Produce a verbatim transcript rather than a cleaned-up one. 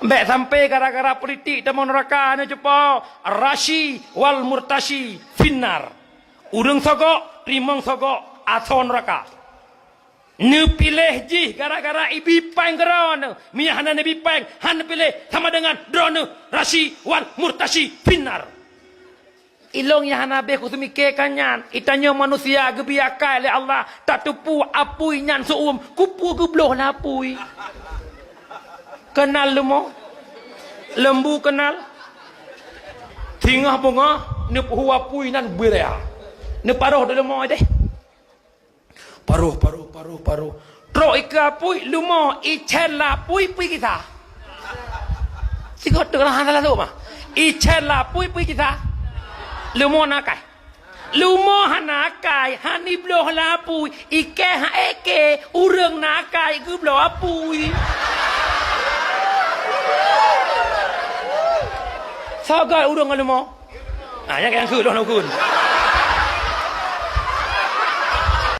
Bék sampai gara-gara politik tamong neuraka, neucupo, rasyi wal murtasyi finnar. Ureuëng sogok, teurimong sogok, asoe neuraka. Neupiléh jih gara-gara ibi péng keudroe neuh. Meunyo hana neubi péng, hana neupiléh, sama dengan droeneuh rasyi wal murtasyi finnar. Ilong nyang hana habéh kuseumiké ka nyan, itanyoe manusia geubri akai lé Allah, tateupeue apui nyan seu-uem, kupeue geubloh lé apui. Keunal leumo? Leumbu keunal? Singoh beungoh neupeuhu apui nan beurea. Neuparoh di leumo deh. Paroh, paroh, paroh, paroh. Trok ikeue apui, leumo, icén lapui pui gisa. Sigoe teuk lah hana lalu mah. Icén lapui pui gisa. Leumo na akai. Leumo hana akai, hana ibloh lapui. Ikée ha ék, ureuëng na akai geubloh apui. Sagai ureuëng ngon leumo. Ah, nyang nyang keu lôn ukun.